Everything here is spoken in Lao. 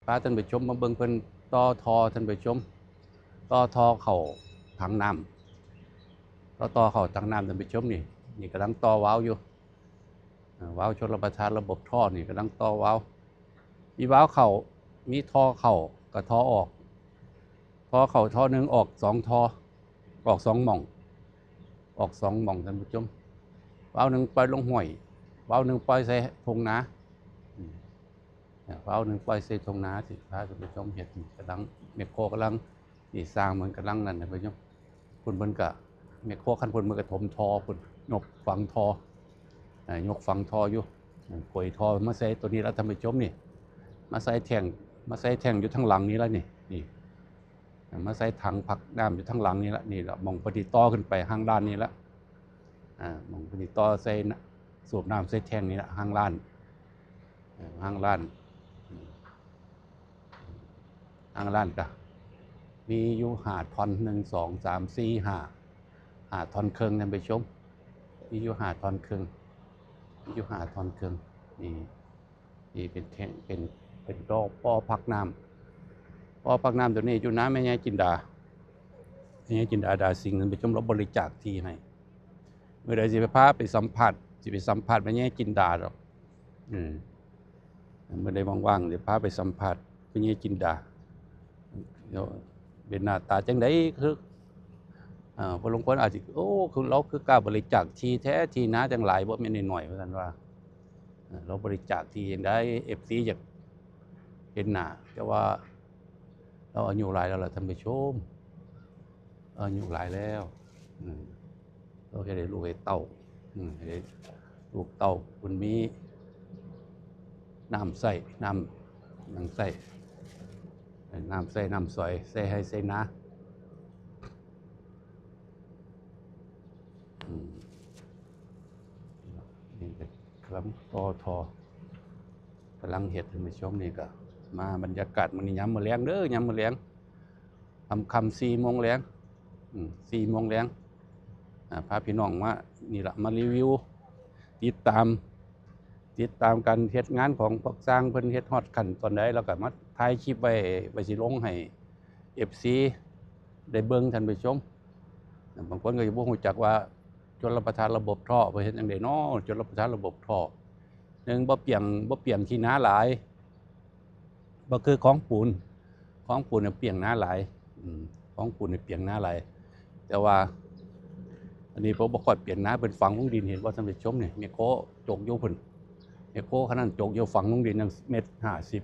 ພາທ່ານຜູ້ຊົມມາເບິ່ງເພິ່ນຕໍ່ທໍ່ ທ່ານຜູ້ຊົມ, ຕໍ່ທໍ່ເຂົ້າຖັງນ້ຳ, ຕໍ່ທໍ່ເຂົ້າຖັງນ້ຳ ທ່ານຜູ້ຊົມ. ນີ້ ນີ້ກຳລັງຕໍ່ວາວຢູ່. ເອີ ວາວຊົນລະປະທານລະບົບທໍ່ນີ້ກຳລັງຕໍ່ວາວ. ມີວາວເຂົ້າ ມີທໍ່ເຂົ້າ ກະທໍ່ອອກ. ທໍ່ເຂົ້າທໍ່ໜຶ່ງ ອອກສອງທໍ່, ອອກສອງໝ່ອງ, ອອກສອງໝ່ອງ ທ່ານຜູ້ຊົມ. ວາວໜຶ່ງປ່ອຍລົງຫ້ວຍ, ວາວໜຶ່ງປ່ອຍໃສ່ທົ່ງນາ. ອືມ ວາວໜຶ່ງປ່ອຍໃສ່ທົ່ງນາ ທີ່ພາທ່ານຜູ້ຊົມເຫັນ. ກຳລັງ ແມັກໂຄກຳລັງ ນີ້ ຊ່າງເພິ່ນກຳລັງນັ້ນນະ ທ່ານຜູ້ຊົມ. ພຸ້ນເພິ່ນກະ ແມັກໂຄຄັນພຸ້ນ ເພິ່ນກະຖົມທໍ່ພຸ້ນ, ຍົກຝັງທໍ່ ເອີ ຍົກຝັງທໍ່ຢູ່. ກອຍທໍ່ມາໃສ່ໂຕນີ້ລະ ທ່ານຜູ້ຊົມ. ນີ້ ມາໃສ່ແທ້ງ ມາໃສ່ແທ້ງຢູ່ທາງຫຼັງນີ້ລະ. ນີ້ ນີ້ ມາໃສ່ຖັງພັກນ້ຳຢູ່ທາງຫຼັງນີ້ລະ. ນີ້ລະ ໝ່ອງເພິ່ນຊິຕໍ່ຂຶ້ນໄປຫ້າງລ້ານນີ້ລະ. ອາ ໝ່ອງເພິ່ນຊິຕໍ່ໃສ່ ສູບນ້ຳໃສ່ແທ້ງນີ້ລະ ຫ້າງລ້ານ. ເອີ ຫ້າງລ້ານ ຫ້າງລ້ານກະມີຢູ່ຫ້າທ່ອນ, ໜຶ່ງ ສອງ ສາມ ສີ່ ຫ້າ ຫ້າທ່ອນເຄິ່ງ ທ່ານຜູ້ຊົມ. ມີຢູ່ຫ້າທ່ອນເຄິ່ງ, ມີຢູ່ຫ້າທ່ອນເຄິ່ງ. ນີ້ ນີ້ເປັນແທ້ງ ເປັນ ເປັນທໍ່ ປໍພັກນ້ຳ. ປໍພັກນ້ຳໂຕນີ້ຢູ່ນາແມ່ຍາຍຈິນດາ, ແມ່ຍາຍຈິນດາ ດາສິງ ທ່ານຜູ້ຊົມ, ລາວບໍລິຈາກທີ່ໃຫ້. ມື້ໃດຊິໄປພາໄປສຳພາດ ຊິໄປສຳພາດແມ່ຍາຍຈິນດາດອກ. ເອີ ມື້ໃດວ່າງໆ ຊິພາໄປສຳພາດແມ່ຍາຍຈິນດາ. ເປັນໜ້າຕາຈັ່ງໃດ? ຄື ເອີ ຜູ້ລາງຄົນອາດຊິ ໂອ້ ຄື ລາວຄືກ້າບໍລິຈາກທີ່ແທ້, ທີ່ນາຈັ່ງຫຼາຍ ບໍ່ແມ່ນນ້ອຍໆ ວ່າຊັ້ນວ່າ. ເອີ ລາວບໍລິຈາກທີ່ຈັ່ງໃດ? ເອັຟຊີຢາກເຫັນໜ້າ, ແຕ່ວ່າລາວອາຍຸຫຼາຍແລ້ວລະ ທ່ານຜູ້ຊົມ, ອາຍຸຫຼາຍແລ້ວ. ເອີ ເຮັດໃຫ້ລູກໃຫ້ເຕົ້າ ເອີ ໃຫ້ລູກເຕົ້າເພິ່ນມີນ້ຳໃຊ້ ນ້ຳຫຍັງໃຊ້ ນ້ຳໃຊ້ນ້ຳສອຍ ໃຊ້ໄຮ່ໃຊ້ນາ. ອືມ ນີ້ກະກຳລັງຕໍ່ທໍ່ ກຳລັງເຮັດ. ທ່ານຜູ້ຊົມ ນີ້ກະມາບັນຍາກາດມື້ນີ້ ຍາມມື້ແລງເດີ ຍາມມື້ແລງ ຄ່ຳໆ ສີ່ໂມງແລງ ອືມ ສີ່ໂມງແລງ. ອາ ພາພີ່ນ້ອງມາ ນີ້ລະ ມາຣີວິວ ຕິດຕາມ ຕິດຕາມການເຮັດງານຂອງພວກຊ່າງເພິ່ນ ເຮັດຮອດຂັ້ນຕອນໃດ ແລ້ວກະມາຖ່າຍຄລິບໄວ້ ໄວ້ຊິລົງໃຫ້ເອັຟຊີໄດ້ເບິ່ງ ທ່ານຜູ້ຊົມ. ບາງຄົນກະຊິບໍ່ຮູ້ຈັກວ່າ ຊົນລະປະທານລະບົບທໍ່ ເພິ່ນເຮັດຈັ່ງໃດນໍ ຊົນລະປະທານລະບົບທໍ່. ໜຶ່ງ ບໍ່ປ່ຽງ ບໍ່ປ່ຽງທີ່ນາຫຼາຍ ບໍ່ຄືຄອງປູນ, ຄອງປູນນີ້ປ່ຽງນາຫຼາຍ ອືມ ຄອງປູນນີ້ປ່ຽງນາຫຼາຍ. ແຕ່ວ່າອັນນີ້ເພິ່ນບໍ່ຄ່ອຍປ່ຽງນາ ເພິ່ນຝັງລົງດິນ. ເຫັນບໍ່ທ່ານຜູ້ຊົມ ນີ້ ແມັກໂຄຈົກຢູ່ພຸ້ນ, ແມັກໂຄຄັນນັ້ນຈົກຢູ່ ຝັງລົງດິນ ຍັງເມັດຫ້າສິບ